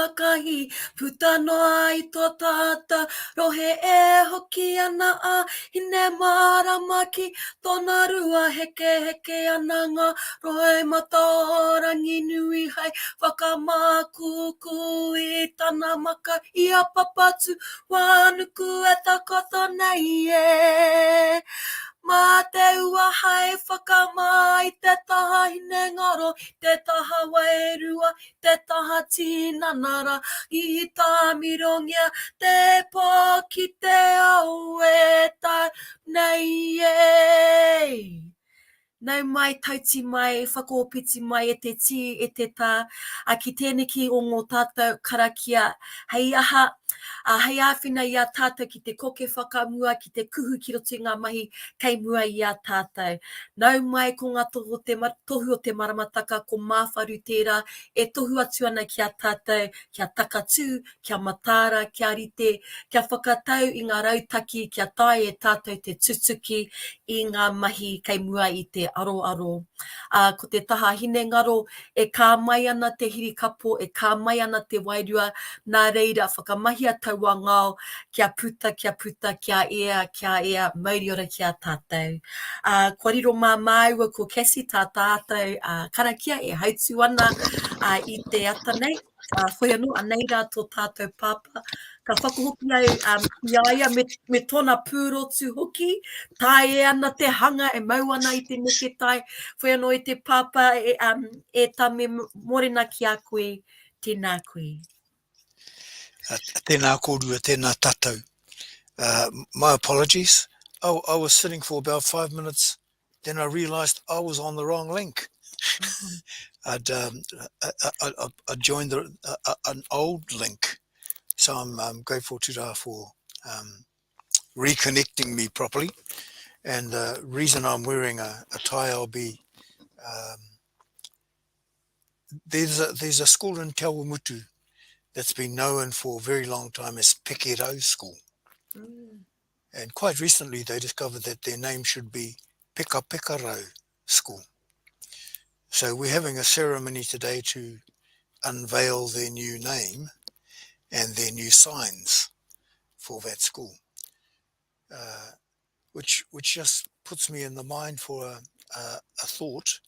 whakahī Puta noa i tō tātou rohe e hoki ana a Hinemārama ki tōna rua Hekeheke ana ngā roimata o Ranginui hai whakamākūkū i tana maka i a Papatūānuku e takoto nei e. Mā te ua hai whakamā i te taha hinengaro, i te taha wairua, i te taha tinana rā, i tāmirongia te pō ki te ao e tau nei e. Nau mai, tauti mai, whakaopiti mai e te tī, e te tā, a ki tēneki o ngō tātou karakia, hei aha, ā, hei āwhina i a tātou ki te koke whakamua, ki te kuhu ki roto i ngā mahi kei mua i a tātou. Nau mai ko ngā tohu o te, tohu o te maramataka, ko Māwharu tērā e tohu atu ana ki a tātou kia takatū, kia mataara, kia rite, kia whakatau i ngā rautaki kia taea e tātou te tutuki i ngā mahi kei mua i te aroaro. Ā, ko te taha hinengaro, e kā mai ana te hirikapo, e kā mai ana te wairua, nā reira, whakamahia taua ngao kia puta, kia puta, kia ea, kia ea, mauri ora ki a tātou. Ā, kua riro mā māua ko Cassie tā tātou karakia e hautū ana i te ata nei. Ā, whoi anō, anei rā tō tātou pāpā. Ka whakahoki au um, ki a ia me, me tōna pūrotu hoki, tae ana te hanga e mau ana i te neketai, whoi anō i te pāpā e, um, e tame morena ki a koe, tēnā koe. Tēnā kōrua, tēnā tātou. Uh, my apologies. I, I was sitting for about five minutes Then I realized I was on the wrong link. I'd, um, I, I, I, I joined the, uh, an old link. So I'm, I'm grateful to Ra for um, reconnecting me properly. And the reason I'm wearing a, a tie, I'll be um, there's a, there's a school in Te Awamutu that's been known for a very long time as Pekerau School. Mm. And quite recently they discovered that their name should be Peka Pekarau School. So we're having a ceremony today to unveil their new name and their new signs for that school, uh, which which just puts me in the mind for a, a, a thought.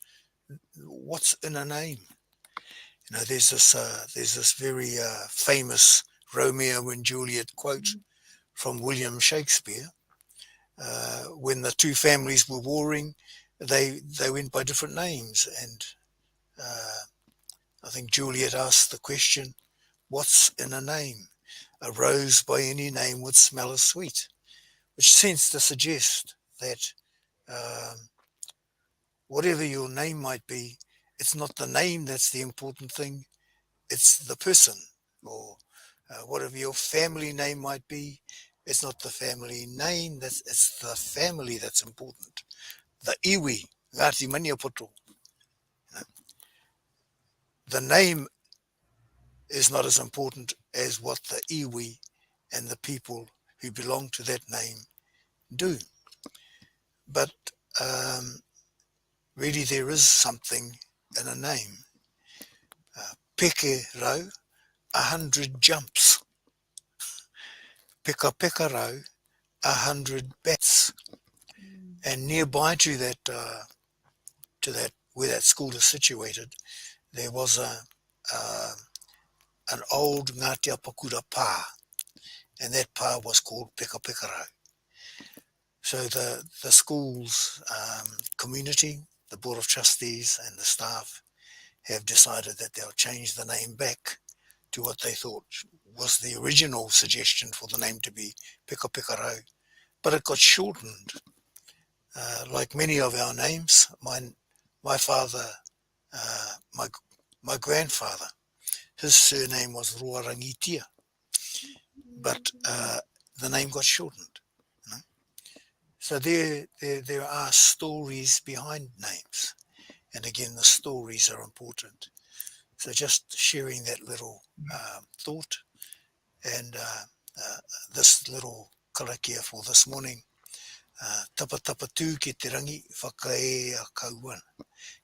What's in a name? You know, there's this uh, there's this very uh, famous Romeo and Juliet quote mm. from William Shakespeare. Uh, when the two families were warring, they they went by different names, and uh, I think Juliet asked the question, "What's in a name? A rose by any name would smell as sweet," which seems to suggest that um, whatever your name might be, it's not the name that's the important thing, it's the person, or uh, whatever your family name might be, it's not the family name, that's, it's the family that's important. The iwi, Ngāti Maniapoto. The name is not as important as what the iwi and the people who belong to that name do. But um, really there is something in a name. Uh, peke rau, 100 jumps. Peka peka rau, 100 bats. Mm. And nearby to that, uh, to that where that school is situated, there was a uh, an old Ngāti Apakura pā, and that pā was called Peka Pekarau. So the, the school's um, community, the Board of Trustees and the staff have decided that they'll change the name back to what they thought was the original suggestion for the name to be Peka Pekarau. But it got shortened. Uh, like many of our names, my, my father, uh, my, my grandfather, his surname was Ruarangitia, but uh, the name got shortened. You know? So there, there, there are stories behind names. And again, the stories are important. So just sharing that little uh, thought and uh, uh, this little karakia for this morning. Uh, tapa tapa tū ki te rangi, whakae a kauana.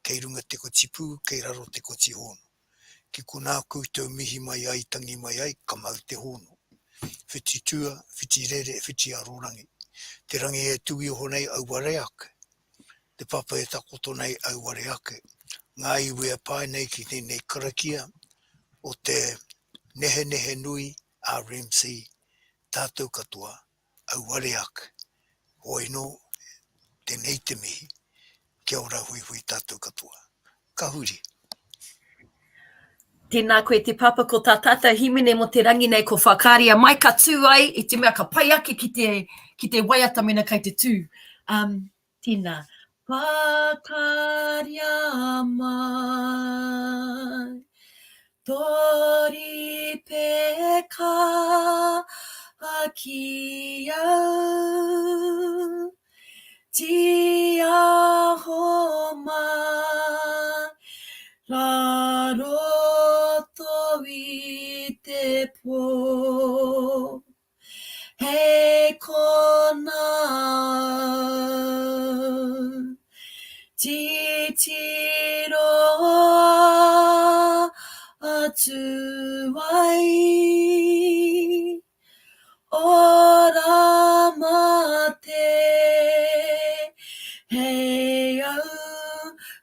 Kei runga te koti pū, kei raro te koti hono. Ki konā koutou mihi mai ai, tangi mai ai, ka mau te hōno. Whiti tua, whiti rere, whiti arorangi. Te rangi e tū iho nei auare ake. Te papa e takoto nei auare ake. Ngā iwi e pae nei ki tēnei karakia o te nehenehenui RMC, tātou katoa, auare ake. Hoi nō, tēnei te mihi, kia ora huihui tātou katoa. Ka huri. Tēnā koe te papa, ko tā tātou hīmene mō te rangi nei ko whakaaria mai ka tū ai i te mea ka pai ake ki te, ki te waiata mena kai te tū. Um, tēnā. Whakaaria mai tō rīpeka ki au. Tiaho mai rā roto i te pō. Hei konā au, titiro atu ai. Ora mate, hei au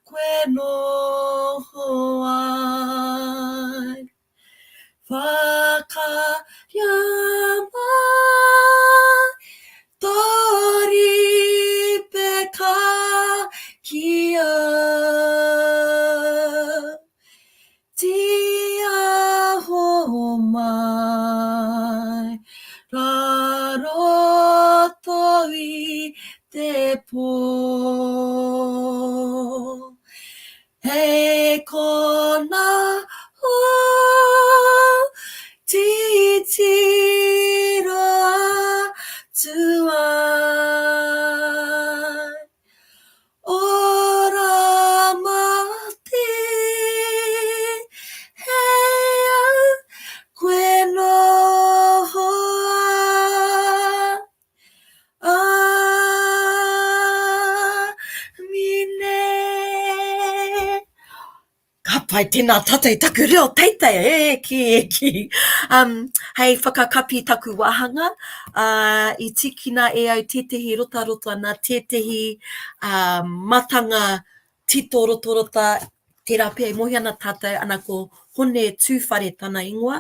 koe noho ai. Whakaria mai tō rīpeka ki au. Tiaho mai rā roto i te pō. Hei konā o titiro atu ai. Ora mate, hei au koe noho Āmine. Ka pai tēnā tātou i taku reo teitei, e kī, e kī. Um, hei whakakapi taku wāhanga, uh, i tīkina e au tētehi rotarota nā tētehi uh, matanga tito rotarota, tērā pea e mōhio ana tātou, ana ko Hone Tūwhare tana ingoa.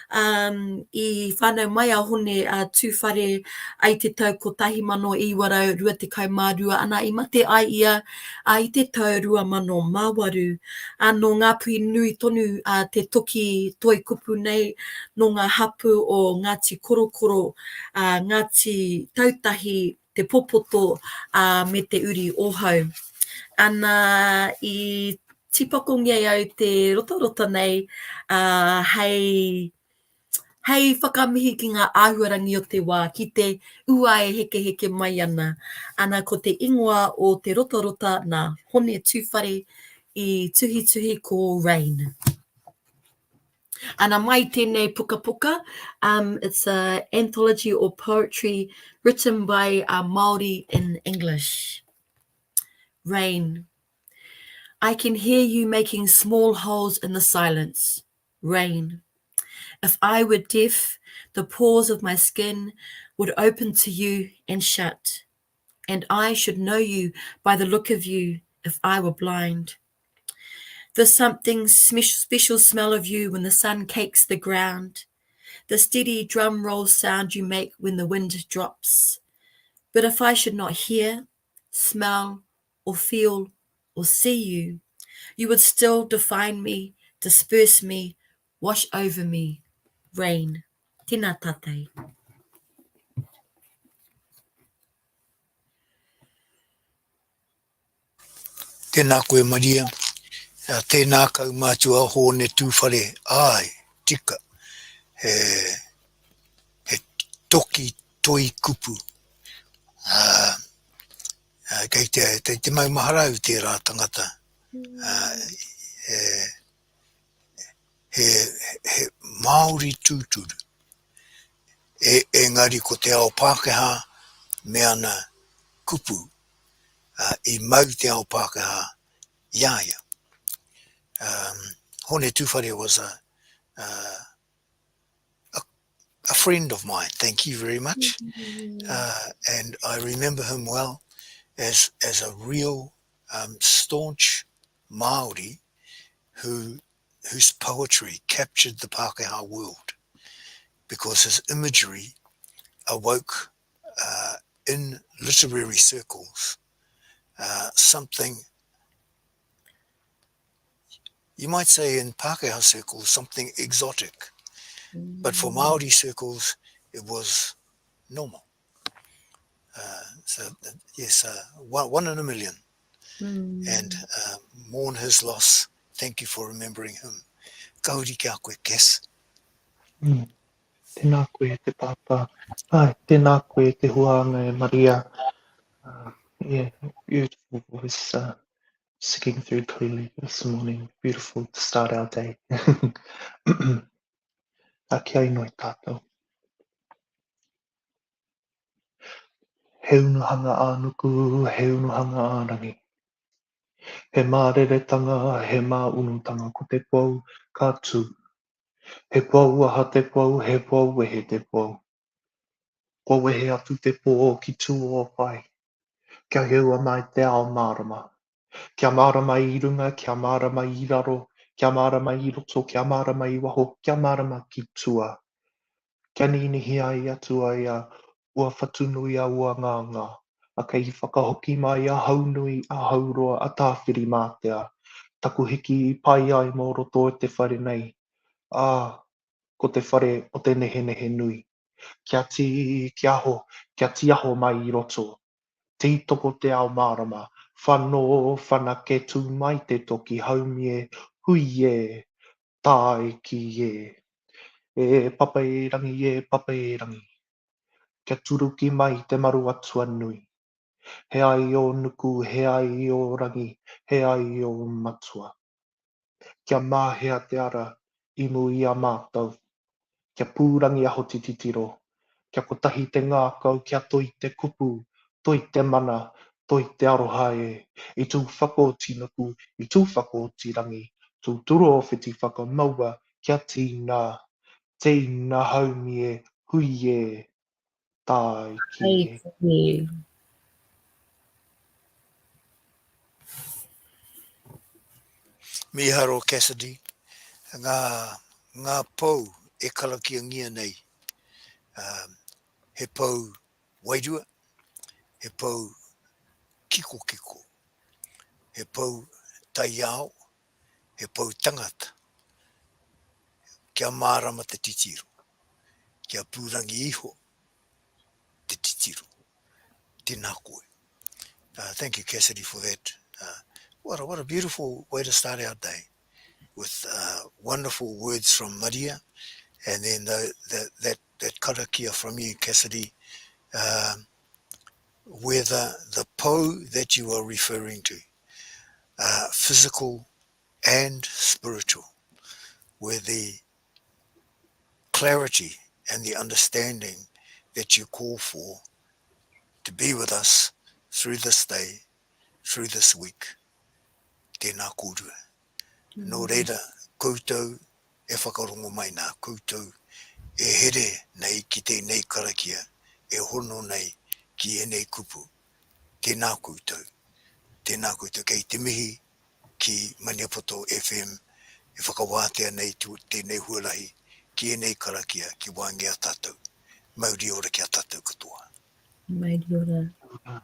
Um, i whānau mai a Hone a Tūwhare i te tau 1922 ana i mate ai ia a, i te tau 2008. A, nō Ngāpuhi nui tonu a, te toki toi kupu nei, nō ngā hapū o Ngāti Korokoro, a, Ngāti Tautahi, Te Popoto, ā, me Te Uri o Hau. Ana, i tīpakongia e au te rotarota nei, ā, hei, hei whakamihi ki ngā āhuarangi o te wā, ki te ua e hekeheke mai ana. Ana, ko te ingoa o te rotarota nā Hone Tūwhare i tuhituhi ko Rain. Ana mai tēnei pukapuka, um, it's a anthology or poetry written by a Māori in English. Rain. I can hear you making small holes in the silence. Rain. If I were deaf, the pores of my skin would open to you and shut. And I should know you by the look of you if I were blind. The something special smell of you when the sun cakes the ground, the steady drum roll sound you make when the wind drops. But if I should not hear, smell, or feel, or see you, you would still define me, disperse me, wash over me, rain. Tēnā tātou. Tēnā koe Maria, tēnā kaumātua Hōne Tūwhare, āe, tika, he, he toki toi kupu, ā, kei te, kei te maumahara au tērā tangata, ā, he, he, he Māori tūturu, e, engari ko te ao Pākehā me ana kupu, i mau te ao Pākehā i a ia. Hone Tuwhare was a, uh, a, a friend of mine, thank you very much. Mm-hmm. Uh, and I remember him well as, as a real um, staunch Māori who, whose poetry captured the Pākehā world because his imagery awoke uh, in literary circles uh, something you might say in Pākehā circles, something exotic. Mm. But for mm. Māori circles, it was normal. Uh, so, uh, yes, uh, one, one in a million. Mm. And uh, mourn his loss. Thank you for remembering him. Ka huri ki a koe, Cass. Mm. Tēnā koe e te pāpā. Ai, tēnā koe e te huānga e Maria. Uh, yeah, beautiful voice uh, singing through clearly this morning. Beautiful to start our day. A kia inoi tātou. He unuhanga ā-nuku, he unuhanga ā-rangi. He māreretanga, he māunutanga ko te pou ka tū. He pou aha te pou, he pou wehe te pou. Kua wehe atu te pō ki tua o pae. Kia heua mai te ao mārama. Kia mārama i runga, kia mārama i raro, kia mārama i roto, kia mārama i waho, kia mārama ki tua. Kia ninihi ai atu ai a Ua Whatunui a Ua Ngāngā, a kei whakahoki mai a Haunui, a Hauroa, a Tāwhirimātea, taku hiki i pai ai mō roto i te whare nei, ā, ko te whare o te nehenehe nui. Kia tī, kia aho, kia tīaho mai i roto. Tītoko te ao mārama, whanō, whanake, tū mai te toki haumie, hui e, tāiki e. E papa e rangi, e papa e rangi. Kia turuki mai te maru atua nui. He ai o nuku, he ai o rangi, he ai o matua. Kia mahea te ara i mu i a mātou. Kia pūrangiaho te titiro, kia kotahi te ngākau, kia toi te kupu, toi te mana, toi te aroha e. I tū whakaoti nuku, i tū whakaoti rangi, tūturu o whiti whakamaua, kia tīna, tīna haumi e, hui e, tāiki e. Mīharo Cassidy, ngā, ngā pou e karakiangia nei, um, he pou wairua, he pou kikokiko, he pou taiao, he pou tangata, kia mārama te titiro, kia pūrangi iho te titiro. Tēnā koe. Uh, thank you, Cassidy, for that. Uh, what, a, what a beautiful way to start our day with uh, wonderful words from Maria and then the, the, that, that karakia from you, Cassidy, um, whether the po that you are referring to, uh, physical and spiritual, where the clarity and the understanding that you call for to be with us through this day, through this week. Tēnā kōrua. Mm. Nō reira, koutou e whakarongo mai nā, koutou e here nei ki tēnei karakia, e hono nei ki ēnei kupu. Tēnā koutou. Tēnā koutou. Kei te mihi ki Maniapoto FM e whakawātea nei tēnei huarahi ki ēnei karakia ki waenga i a tātou. Mauri ora ki a tātou katoa. Mauri ora.